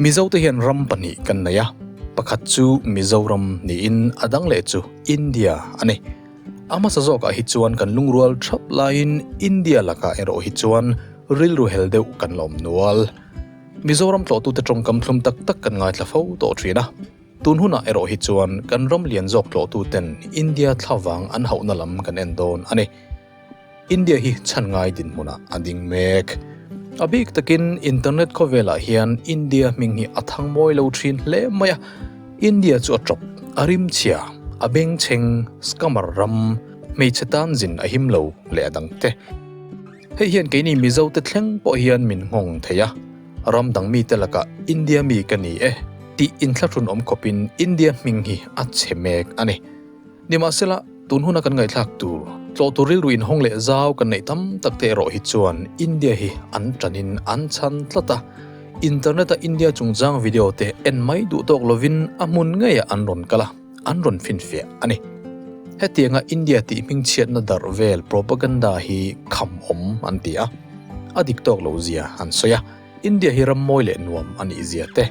Mizote hian ram pahnih kan nei a, pakhat chu Mizoram niin a dang leh chu India a ni. A hmasa zawkah hi chuan kan lungrual thap laiin India lakah erawh hi chuan rilru hel deuh kan la awm nual. Mizoram tlawhtute tawngkam thlum tak tak kan ngaithla fo tawh thin a. Tun hunah erawh hi chuan kan ram lian zawk tlawhtuten India thlavang an hauhna lam kan en dawn a ni. India hi chhan ngai dinhmunah a ding mek. A bik takin internet khawvelah hian India hming hi a thang mawi lo thin hle mai a, India chu a tawp, a rimchhia, a bengchheng, scammer ram, hmeichhe tan zin a him lo leh a dang te. Hei hian keini Mizo te thleng pawh hian min nghawng thei a, ram dang mite lakah India mi ka ni e tih inthlahrun awm khawpin India hming hi a chhe mek a ni. Nimahsela, tun huna kan ngaihthlak tur, tlawh tur rilru inhawng leh zau kan neih tam tak te erawh hi chuan India hi an tanin an chhan tlat a. Internet-a India chungchang video te en mai duh tawk lovin a hmun ngeiah an rawn kal a, an rawn finfiah a ni. Hetianga India tih hmingchhiatna darh vel propaganda hi kham awm an ti a, a dik tawk lo zia an sawi a. India hi ram mawi leh nuam a nih zia te,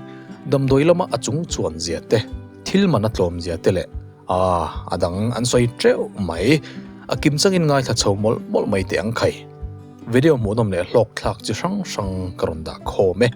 damdawi lama a chung chuan zia te, thil man a tlawm zia te leh aaa a dang an sawi teuh mai. A kim changin ngaithla chho mawlh mawlh mai teh ang khai. Video hmuhnawm leh hlawk thlak chi hrang hrang ka rawn dah khawm e.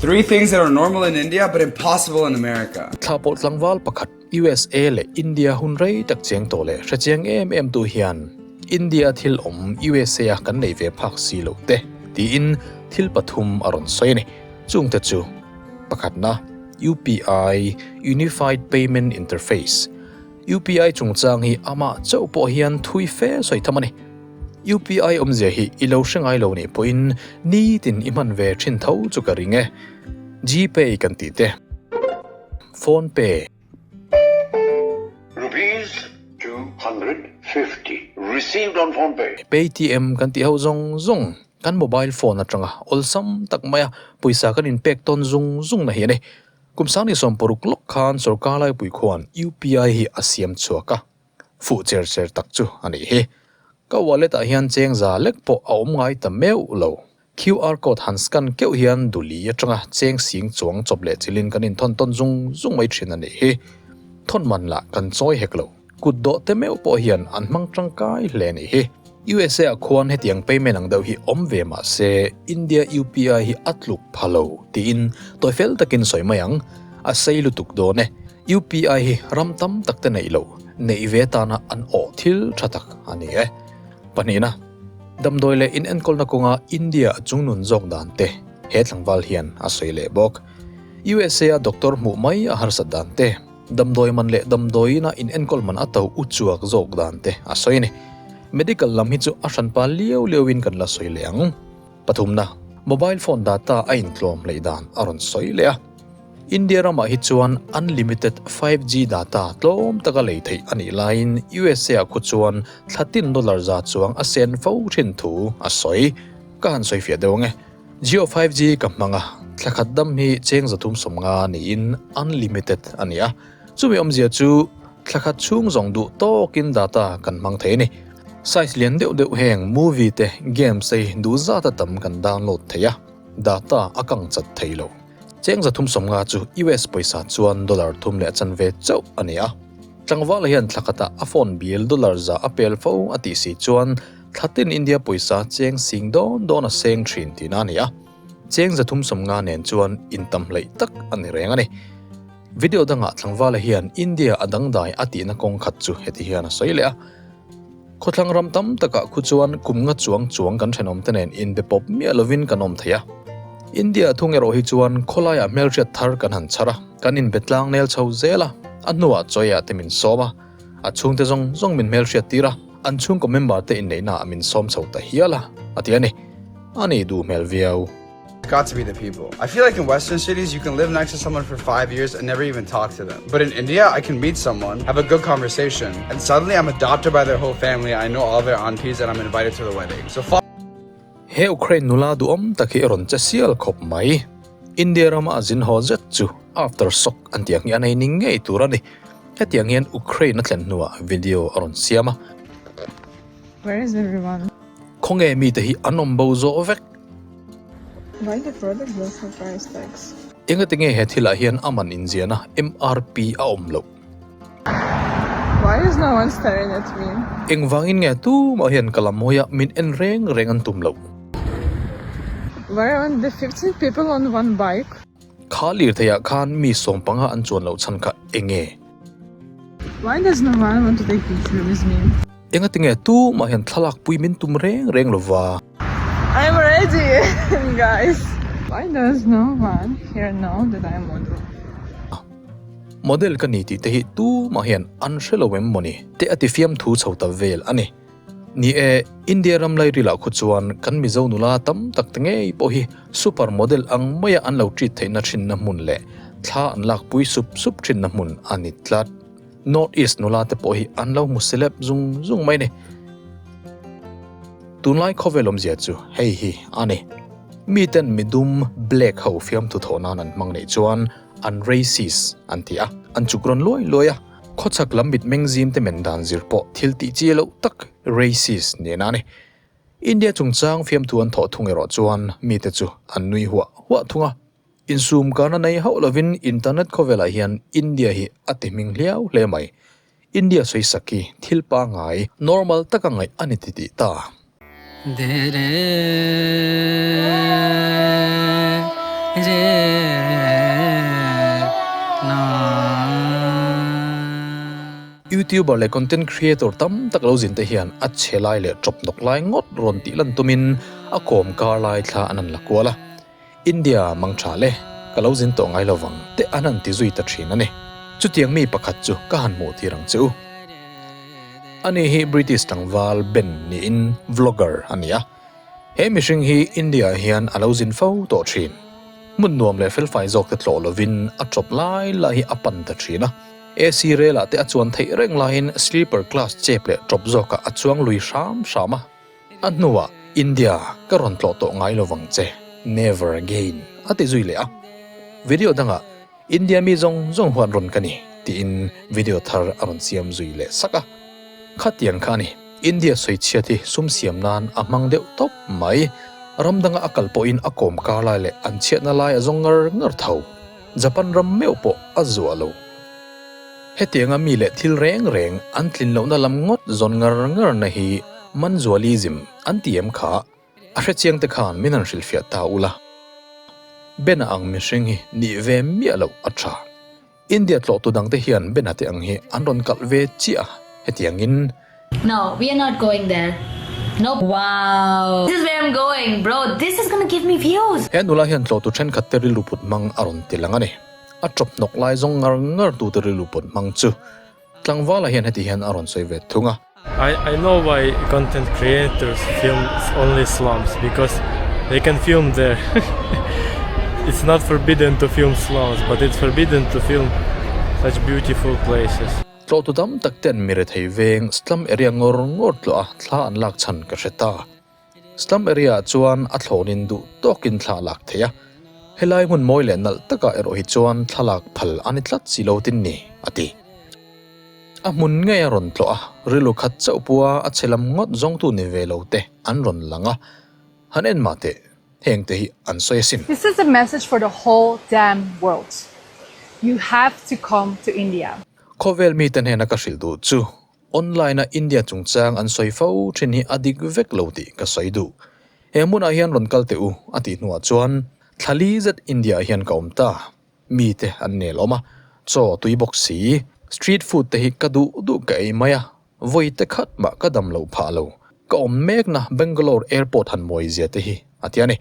Three things that are normal in India but impossible in America. Thla pawlh tlangval pakhat. USA leh India hun rei tak chiang tawh leh hre chiang em em tu hian India thil awm USA a kan nei ve phak si lo te tiin thil pathum a rawn sawi a ni. Chungte chu, pakhatna, UPI, Unified Payment Interface. UPI chungchang hi amah chauh pawh hian thui fe sawi tham a ni. UPI awmzia hi i lo hre ngai lo nih pawhin nitin i hman ve thin tho chu ka ring e. Gpay kan tih te. Phone Pay. Rupees 250 received on Phone Pay. Paytm kan tih ho zawng zawng kan mobile phone atanga awlsam tak maia pawisa kan inpek tawn zung zung na hi a ni. Kum sangni 60 lawk khan sorkar laipui khuan UPI hi a siam chhuak a, fuh cher cher tak chu a nih hi. Ka wallet ah hian cheng za lek pawh a awm ngai ta meuh lo. QR code han scan keuh hian duli atanga cheng sing chuang chawp leh chilin kan inthawn tawn zung zung mai thin a nih hi. Thawn man lah kan chawi hek lo. Kut dawh te meuh pawh hian an hmang tangkai hle a nih hi. USA ah khuan hetiang payment ang deuh hi awm ve mah se India UPI hi a tluk pha lo tiin tawi fel takin sawi mai ang. A sei lutuk dawn e. UPI hi ram tam tak te neih loh neih ve tana an awh thil tha tak a ni e. Pahnihna. Damdawi leh inenkawlna kawnga India a chungnun zawk dan te he tlangval hian a sawi leh bawk. USA a doctor hmuh mai a harsat dan te, damdawi man leh damdawiina inenkawl man a to uchuak zawk dan te a sawi a ni. Medical lam hi chu a hranpa liau liauin kan la sawi leh ang. Pathumna, mobile phone data a intlawm hleih dan a rawn sawi leh a. India ramah hi chuan unlimited 5G data tlawm taka lei theih a nih laiin USA ah khu chuan thla tin dollar za chuang a sen fo thin thu a sawi. Ka han sawi fiah deuh ang e. Jio 5G ka hmang a, thla khat dam hi cheng 350 niin unlimited a ni a. Chumi awmzia chu thla khat chhung zawng duh tawkin data kan hmang thei a ni. Size lian deuh deuh heng movie te games te hi duh zata tam kan download thei a, data a kang chat thei lo. Cheng 350 chu US pawisa chuan dollar thum leh a chanve chauh a ni a. Tlangvala hian thla khatah a phone bill dollar za a pel fo a tih si chuan thla tin India pawisa cheng sing dawn dawn a seng thin tihna a ni a. Cheng 350 nen chuan intam hleih tak a ni reng a ni. Video dangah Tlangvala hian India a dangdai a tihna kawng khat chu heti hian a sawi leh a. Khawthlang ram tam takah khu chuan kum nga chuang chuang kan thenawmte nen inbe pawp miah lovin kan awm thei a. India thung erawh hi chuan khawlaiah hmelhriat thar kan han chhar a, kan inbe tlang nel chho zel a, a hnuah chawiah te min sawm a, a chhungte zawng zawng min hmelhriat tir a, an chhungkaw member te inneihnaah min sawm chho ta hial a, a ti a ni. A ni duh hmel viau. It's got to be the people. I feel like in Western cities, you can live next to someone for five years and never even talk to them. But in India, I can meet someone, have a good conversation, and suddenly I'm adopted by their whole family. I know all their aunties and I'm invited to the wedding. So He Ukraine nula duhawm tak hi a rawn che sial khawp mai. India rama a zin haw zet chu after shock an tih ang hi a nei ni ngei tur a ni. Hetiang hian Ukraine a thlen hnuah video a rawn siam a. Where is everyone? Khawnge mite hi an awm bo zawh vek? Why the product does have price tags? Engati nge he thilah hian a man inziahna MRP a awm loh? Why is no one staring at me? Engvangin nge tumah hian ka lam hawiah min en reng reng an tum loh? Why are the 15 people on one bike? Kha lirtheiah khan mi sawmpanga an chuan loh chhan kha enge? Why does no one want to take picture with me? Engati nge tumah hian thlalak pui min tum reng reng lova? I'm ready guys. Why does no one here know that I'm model? Model ka ni tih te hi tumah hian an hre lo em mawni te a ti fiamthu chho ta vel a ni. Ni e, India ram lairilah khu chuan kan Mizo nula tam tak te ngei pawh hi super model ang maia an lo treat theihna thinna hmun leh thla an lakpui sup sup thinna hmun a ni tlat. North East nula te pawh hi an lo hmu celeb zung zung mai ni. Tunlai khawvel awmzia chu hei hi a ni. Miten midum black ho fiamthu thawh nan an hmang neih chuan an racist an ti a, an chuk rawn luai luai a. Khawchhak lam mitmeng zim te men dan zir pawh thil tih chi loh tak racist nena a ni. India chungchang fiamthu an thawh thung erawh chuan mite chu an nui huah huah thung a. Insum karna nei hauh lovin internet khawvelah hian India hi a ti hming hliau hle mai. India sawisak hi thil pangngai, normal, taka ngaih a ni titih ta. Youtuber leh content creator tam tak lo zin te hian a chhe lai leh tawp nawk lai ngawt rawn tih lan tumin a kawm kar lai thla an han la kual a. India mang tha le, ka lo zin tawh ngai lo vang te an han ti zui ta thin a ni. Chutiang mi pakhat chu ka han hmuh tir ang che u. Ani hi British tlangval Ben niin vlogger a ni a. He mihring hi India ah hian a lo zin fo tawh thin. Hmun nuam leh felfai zawk te tlawh lovin a chawp lai lai hi a pan ta thin a. AC rel ah te a chuan theih reng laiin sleeper class chep leh tawp zawkah a chuang lui hram hram a. A hnuah India ka rawn tlawh tawh ngai lovang che, never again, a ti zui leh a. Video dangah India mi zawng zawng huan rawn ka ni tiin video thar a rawn siam zui leh sak a. Khatiang kha a ni, India sawichhiat hi sum siam nan a hmang deuh tawp mai. Ram danga a kal pawhin a kawm kar lai leh an chhiatna lai a zawng ngar ngar tho. Japan ram meuh pawh a zuah lo. Hetianga mi leh thil reng reng an tlin lohna lam ngawt zawn ngar ngar na hi Manzualism an ti em kha? A hrechiang te khan min han hrilhfiah ta ula. Bena ang mihring hi nih ve miah loh a tha. India tlawhtu dangte hian Bena te ang hi an rawn kalh ve chiah a, hetiangin. No, we are not going there. Nope. Wow. This is where I'm going, bro. This is gonna give me views. He nula hian tlawhtu thenkhat te rilru put hmang a rawn ti lang a ni. A chawp hnawk lai zawng ngar ngar tu te rilru put hmang chu tlangvala hian heti hian a rawn sawi ve thung a. I I know why content creators film only slums because they can film there. It's not forbidden to film slums but it's forbidden to film such beautiful places. Tlawhtu tam tak ten mi rethei veng slum area ngawr ngawr tlawh a thla an lak chhan ka hre ta. Slum area ah chuan a thlawnin duh tawkin thla a lak thei a, helai hmun mawi leh nalh takah erawh hi chuan thla lak phal a ni tlat si lo tin ni, a ti. A hmun ngei a rawn tlawh a, rilru khat chauh pawha a chhe lam ngawt zawngtu ni ve lo te an rawn lang a, han en mah teh, heng te hi an sawi asin. This is a message for the whole damn world. You have to come to India. Khawvel mite hnena ka hrilh duh chu Online a India chungchang an sawi fo thin hi a dik vek lo tih ka sawi duh. He hmunah hian rawn kal teh u a tih hnuah chuan thla li zet India ah hian ka awm ta. Mi te an nel awm a, chaw tui bawk si, street food te hi ka duh duh ka ei mai a, vawi te khat mah ka dam loh phah lo. Ka awm mekna Bangalore airport han mawi zia te hi a ti a ni.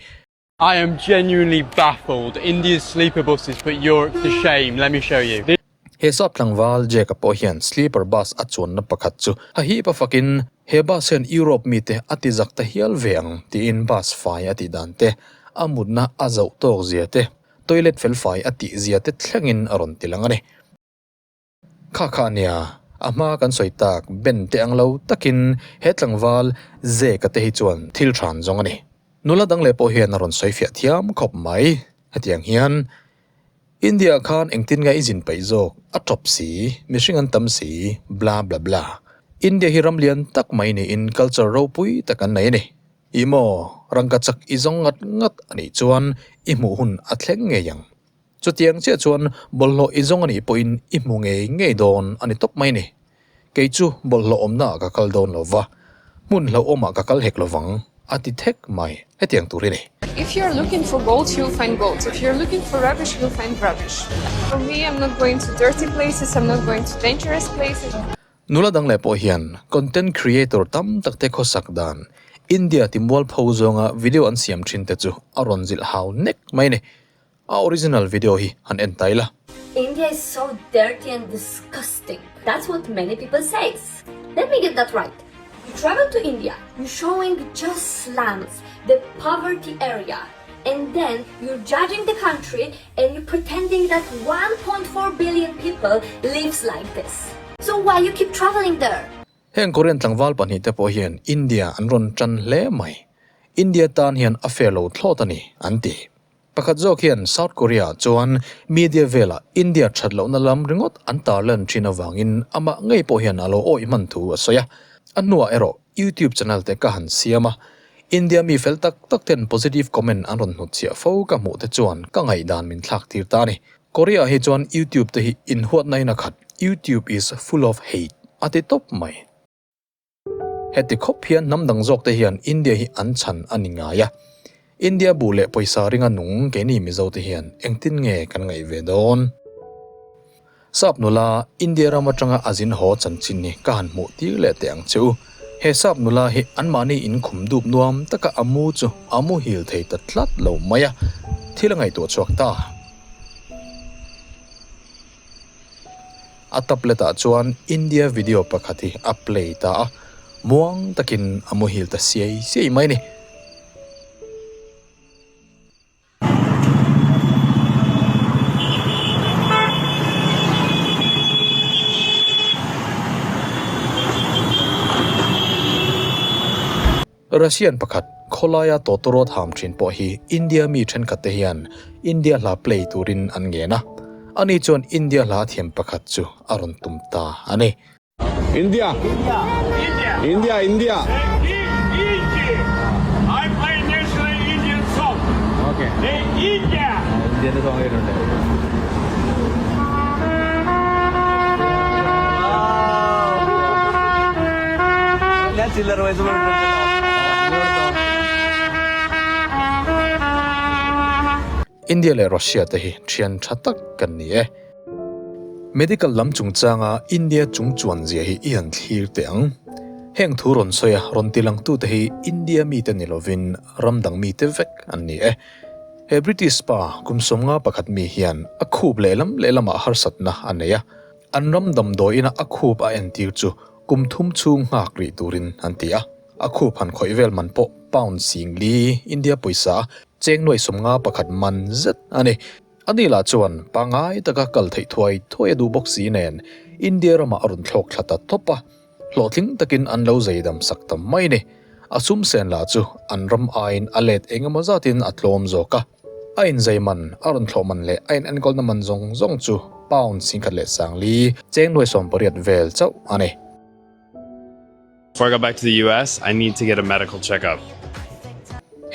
I am genuinely baffled. India's sleeper buses put Europe to shame. Let me show you. He sap tlangval Jack-a pawh hian sleeper bus a chuanna pakhat chu a hip a fakin he bus hian Europe mite a ti zak ta hial ve ang tiin bus fai a tih dan te, a mutna a zauh tawk zia te, toilet fel fai a tih zia te thlengin a rawn ti lang a ni. Kha kha nia, a hma kan sawi tak Ben te ang lo takin he tlangval Zeka te hi chuan thil than zawng a ni. Nula dang leh pawh hian a rawn sawi fiah thiam khawp mai. Hetiang hian India ah khan engtin nge i zin paih zawk? A tawp si, mihring an tam si, bla bla bla. India hi ram lian tak mai niin culture ropui tak an nei a ni. Ih maw, rangka chak i zawng ngat ngat a nih chuan i hmuh hun a thleng ngei ang. Chutiang chiah chuan bawlhhlawh i zawng a nih pawhin i hmu ngei ngei dawn a ni tawp mai ni. Kei chu bawlhhlawh awmna ah ka kal dawn lo va, hmun hlauhawm ah ka kal hek lovang, a ti thek mai. Hetiang tur hi ni. If you are looking for gold, you'll find gold. If you are looking for rubbish, you'll find rubbish. For me, I'm not going to dirty places, I'm not going to dangerous places. Nula dang leh pawh hian content creator tam tak te khawsak dan India ti mualpho zawnga video an siam thin te chu a rawn zilh hau nek mai a ni. A original video hi han en ta ila. India is so dirty and disgusting that's what many people says let me get that right you travel to India you showing just slums the poverty area and then you're judging the country and you're pretending that 1.4 billion people lives like this so why you keep traveling there? Heng Korean tlangval pahnihte pawh hian India an rawn tan hle mai. India tan hian a fair lo thlawt a ni, an ti. Pakhat zawk hian South Korea chuan media velah India that lohna lam ringawt an tarlan thin avangin amah ngei pawh hian a lo awih hman thu a sawi a. A hnuah erawh YouTube channel te ka han siam a, India mi fel tak tak ten positive comment an rawn hnutchhiah fo ka hmuh te chuan ka ngaihdan min thlak tir ta a ni. Korea hi chuan YouTube te hi inhuatna in a khat, YouTube is full of hate a ti tawp mai. Heti khawp hian hnam dang zawk te hian India hi an chhan a ni ngai a. India buh leh pawisa ringa nung keini Mizo te hian engtin nge kan ngaih ve dawn? Sap nula, India ram atanga a zin haw chanchin hi ka han hmuh tir leh teh ang che u. He sap nula hi anmahni in khum dup nuam taka a mu chu a muhil thei ta tlat lo mai a, thil a ngaihtuah chhuak ta. A tablet ah chuan India video pakhat hi a play ta a, muang takin a muhil ta siai siai mai a ni. Russian pakhat khawlaia tawtawrawt ham thin pawh hi India mi thenkhat te hian India hla play turin an ngen a, ani chuan India hla thiam pakhat chu a rawn tum ta a ni. India India India I play national Indian song. Okay. Hey, India! Indian song കേട്ടിട്ടുണ്ട്. ഞാൻ ചില്ലറ പൈസ India leh Russia te hi thian tha tak kan ni e. Medical lam chungchanga India chung chuan zia hi i han thlir teh ang. Heng thu rawn sawi a rawn ti langtute hi India mite ni lovin ram dang mite vek an ni e. He British pa kum sawmnga pakhat mi hian a khup lehlam lehlamah harsatna a nei a, an ram damdawiina a khup a entir chu kum thum chhung nghak rih turin an ti a. A khup han khawih vel man pawh pound singli India pawisa cheng nuai 50 man zet a ni. A ni lah chuan pangngai taka kal theih thuai thuai a duh bawk si nen India ramah a rawn thlawk thla ta tawp a, hlawhtling takin an lo zeidam sak ta mai ni. A sum sen lah chu an ram aiin a let eng emaw zatin a tlawm zawk a, a inzei man, a rawn thlawh man leh a inenkawlna man zawng zawng chu pound 10,004 cheng nuai 18 vel chauh a ni. Before I go back to the US, I need to get a medical checkup.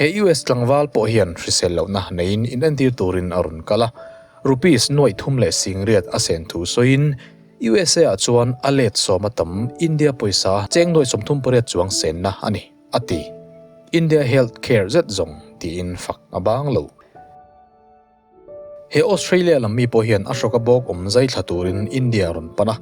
He US tlangval pawh hian hrisel lohna neiin inentir turin a rawn kal a, rupees nuaih thum leh singriat a sen thu sawiin USA ah chuan a let sawm a tam India pawisa cheng nuaih 38 chuang senna a ni, a ti. India health care zet zawng tiin fak a bang lo. He Australia lam mi pawh hian a hrawk a bawk awm zai thla turin India a rawn pan a.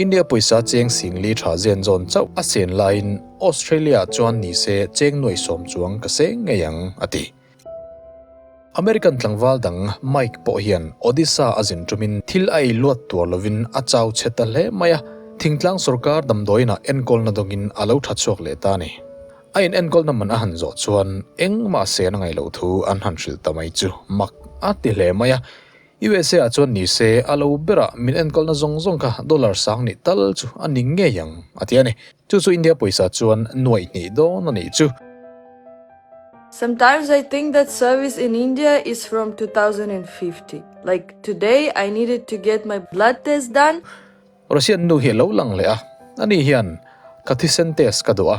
India pawisa cheng singli tha zen zawn chauh a sen laiin Australia ah chuan ni se cheng nuai 10 chuang ka seng ngei ang, a ti. American tlangval dang Mike pawh hian Odisha a zin tumin thil a ei luat tuar lovin a chau chhe ta hle mai a, thingtlang sorkar damdawiinah enkawlna dawngin a lo tha chhuak leh ta a ni. A in enkawlna man a han zawh chuan engmah sen a ngaih loh thu an han hrilh ta mai chu mak a ti hle mai a. USA ah chuan ni se a lo berah min enkawlna zawng zawng kha dollar sang nih tal chu a ni ngei ang a ti a ni. Chu chu India pawisa chuan nuaih hnih dawn a nih chu. Sometimes I think that service in India is from 2050. Like today I needed to get my blood test done. Russian nu hi a lo lang leh a, ani hian ka thisen test ka duh a,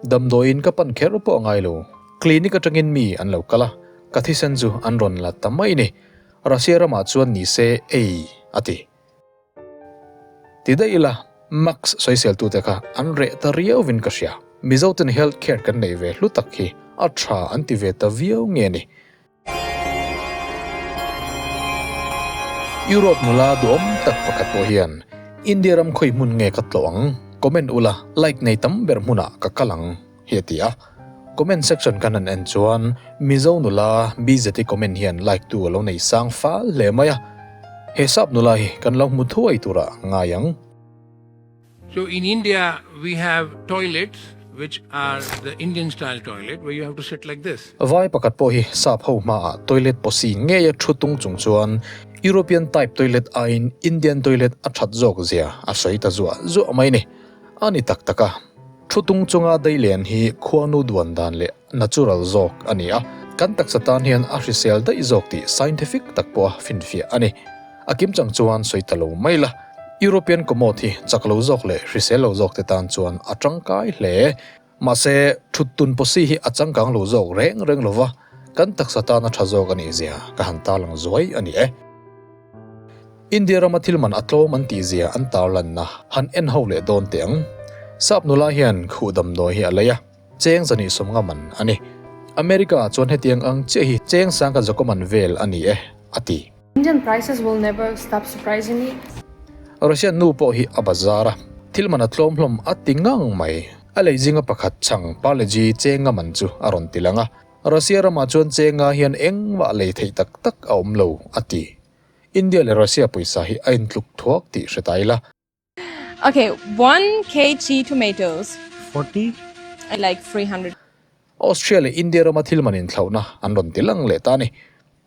damdawiin ka pan kher pawh a ngai lo. Clinic atangin mi an lo kal a, ka thisen chu an rawn la ta mai ni. Russia ramah chuan ni se ei a ti. Ti daih ila, Max sawiseltute kha an reh ta riauvin ka hria. Mizoten health care kan neih ve hlu tak hi a tha an ti ve ta viau nge ni. Europe nula duhawm tak pakhat pawh hian India ram khawi hmun nge ka tlawh ang? Comment ula, like nei tam ber hmunah ka kal ang hi a ti a. Comment section kan han en chuan Mizo nula BZI comment hian like tu a lo nei sang fal hle mai a. He sap nula hi kan lo hmu thuai turah ngai ang. So in India we have toilets which are the Indian style toilet where you have to sit like this. Vai pakhat pawh hi sap ho hmaah toilet pawsi ngeia thu tung chung chuan European type toilet aiin Indian toilet a that zawk zia a sawi ta zuah zuah mai ni. A ni tak tak a, thu tung chunga dailen hi khuanu duan dan leh natural zawk a ni a, kan taksa tan hian a hrisel daih zawk tih scientific tak pawha finfiah a ni. A kim chang chuan sawi ta lo mai la, European commode hi chak lo zawk leh hrisel lo zawk te tan chuan a tangkai hle. Mahse, thut tun pawsi hi a changkang lo zawk reng reng lo va, kan taksa tan a tha zawk a nih zia ka han tarlang zuai a ni e. India rama thil man a tlawm an tih zia an tarlanna han en ho leh dawn teh ang. Sap nula hian khuh damdawi hi a lei a, cheng zahnih sawmnga man a ni. America ah chuan hetiang ang chiah hi cheng sangkhat zawka man vel a ni e, a ti. Indian prices will never stop surprising me. Russian nu pawh hi a bazar a, thil man a tlawm hlawm a ti ngang mai. A lei zinga pakhat chhang Parle-G chenga man chu a rawn ti lang a, Russia ramah chuan chenga hian engmah lei theih tak tak a awm lo, a ti. India leh Russia pawisa hi a intluk thuak tih hre ta ila. Ok, one kg tomatoes. 40? Like 300. Austria leh India rama thil man inthlauhna an rawn ti lang leh ta a ni.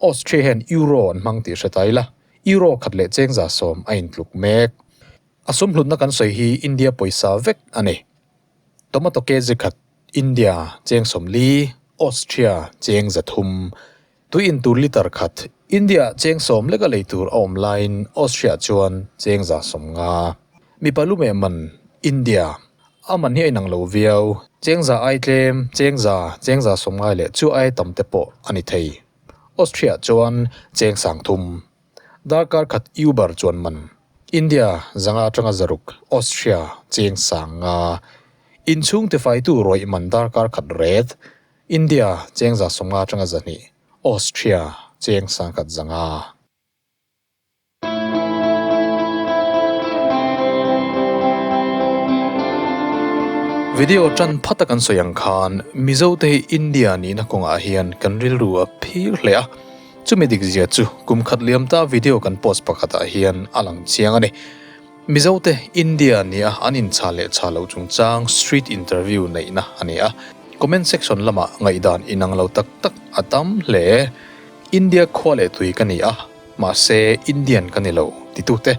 Austria hian Euro an hmang tih hre ta ila, Euro khat leh cheng za sawm a intluk mek. A sum hlutna kan sawi hi India pawisa vek a ni. Tomato kg khat India cheng sawmli, Austria cheng za thum. Tui in tur litre khat India cheng sawm leka lei tur a awm laiin Austria chuan cheng za sawm nga. Mipa lu meh man India a man hi a inang lo viau, cheng za ai tlem, cheng za, cheng za sawm ngai leh chu ai tam te pawh a ni thei. Austria chuan cheng sang thum. Darkar khat Uber chuan man India zanga atanga zaruk, Austria cheng sang nga. Inchhung tifaitu rawih man darkar khat ret India cheng za sawmnga atanga zahnih, Austria cheng sangkhat zanga. Video tan phata kan sawi ang khan Mizo te hi India nihna kawngah hian kan rilru a phir hle a, chumi dik zia chu kum khat liam ta video kan post pakhatah hian a lang chiang a ni. Mizo te India nia an inchah leh chah loh chungchang street interview neihna a ni a, comment section lamah ngaihdan inang lo tak tak a tam hle. India khua leh tui ka ni a, mahse Indian ka ni lo titute,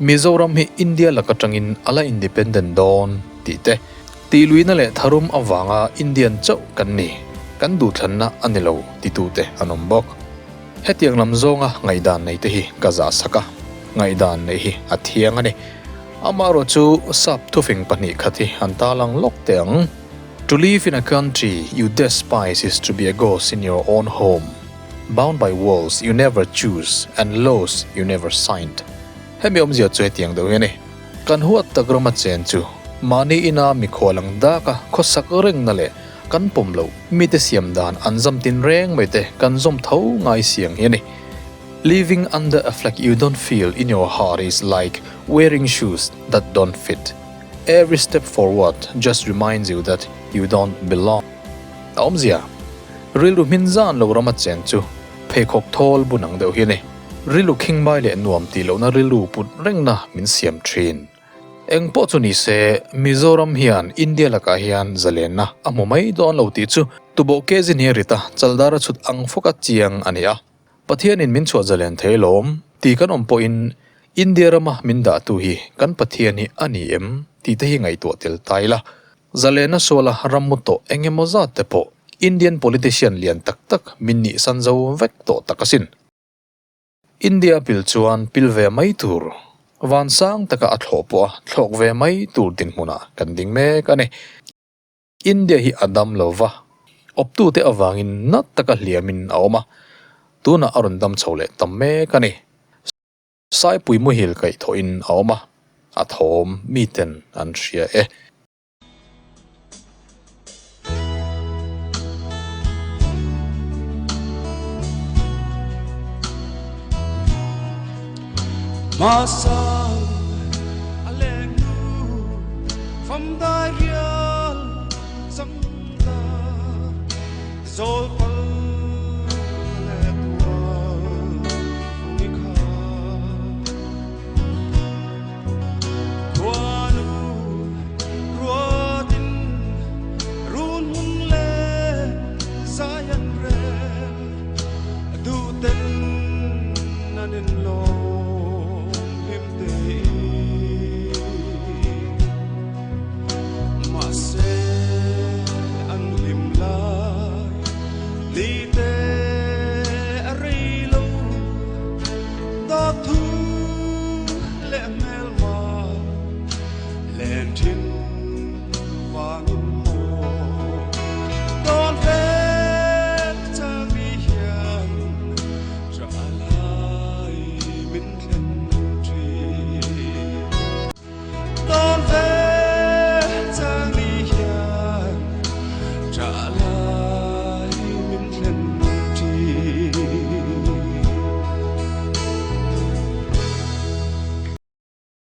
Mizoram hi India lak atangin a la independent dawn tih te, tihluihna leh tharum avanga Indian chauh kan ni, kan duhthlanna a ni lo titute an awm bawk. Hetiang lam zawnga ngaihdan nei te hi ka zah sak a, ngaihdan neih hi a thiang a ni. Amaherawh chu sap thufing pahnih khat hi an talang lawk teh ang. To live in a country you despise is to be a ghost in your own home, bound by walls you never choose and laws you never signed. Hemi awmzia chu hetiang deuh hi a ni. Kan huat tak rama chen chu mahni ina mikhual ang daka khawsak rengna leh Kan pawm loh, mite siam dan an zam tin reng mai te kan zawm tho ngai siang hi a ni. Living under a flag you don't feel in your heart is like wearing shoes that don't fit. Every step forward just reminds you that you don't belong. A awmzia, rilru hmin zan lo rama chen chu pheikhawk thawl bun ang deuh hi a ni. Rilru khingbai leh nuam tih lohna rilru put rengna min siam thin. Eng pawh chu ni se, Mizoram hian India lakah hian zalenna a hmu mai dawn lo tih chu tubawh kezin hi a rit a, chaldar a chhut ang fawk a chiang a ni a. Pathianin min chhuah zalen thei alawm tih kan awm pawhin India rama min dahtu hi kan Pathian hi a ni em tih te hi ngaihtuah tel ta ila. Zalenna suala ram mu tawh eng emaw zat te pawh Indian politician lian tak tak min nih san zo vek tawh tak asin. India pil chuan pil ve mai tur, vansang taka a thlawh pawh a thlawk ve mai tur dinhmunah kan ding mek a ni. India hi a dam lo va, awptute avangin nat taka hliamin a awm a, tunah a rawn dam chho leh tam mek a ni. Saipui muhil kaihthawhin a awm a, a thawm miten an hria e. Masang a leng nu fam dai rial zam ta zol.